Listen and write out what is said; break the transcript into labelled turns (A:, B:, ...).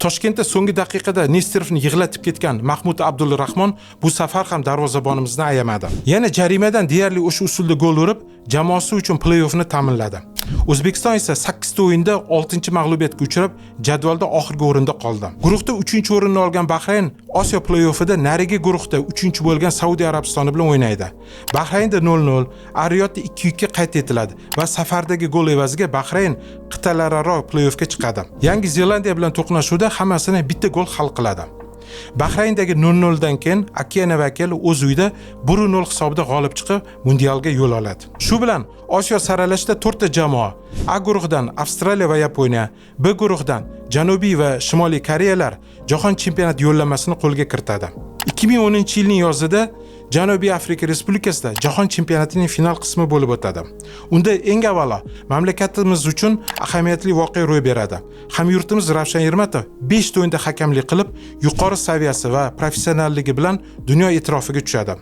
A: Toshkentda so'nggi daqiqada Nesterovni yig'latib ketgan Mahmud Abdulrahmon bu safar ham darvozabonimizni ayamadi. Yana jarimadan deyarli o'sha usulda gol urib, jamoasi uchun play-offni ta'minladi. O'zbekiston esa 8 ta o'yinda 6-mag'lubiyatga uchrab, jadvalda oxirgi o'rinda qoldi. Guruhda 3-o'rinni olgan Bahrayn Osiyo play-offida narigi guruhda 3 bo'lgan Saudiya Arabistoni bilan o'ynaydi. Bahraynda 0-0, Ar-Riyodda 2-2 qayd etiladi va safardagi gol evaziga Bahrayn qit'alararo play-offga chiqadi. Yangi Zelandiya bilan to'qnashuvda hammasini bitta gol hal qiladi. Bahrayndagi 0-0 dan keyin Okeaniya vakili o'z uyida 1-0 hisobida g'olib chiqib, mundialga yo'l oladi. Shu bilan Osiyo saralashda to'rtta jamoa: A guruhidan Avstraliya va Yaponiya, B guruhidan Janubiy va Shimoliy Koreyalar jahon chempionati yo'llanmasini qo'lga kiritadi. 2010-yilning yozida Janubiy Afrika Respublikasida jahon chempionatining final qismi bo'lib o'tadi. Unda eng avvalo mamlakatimiz uchun ahamiyatli voqea ro'y beradi. Hamyurtimiz Ravshan Ermatov 5 ta o'yinda hakamlik qilib, yuqori saviyasi va professionalligi bilan dunyo e'tirofiga tushadi.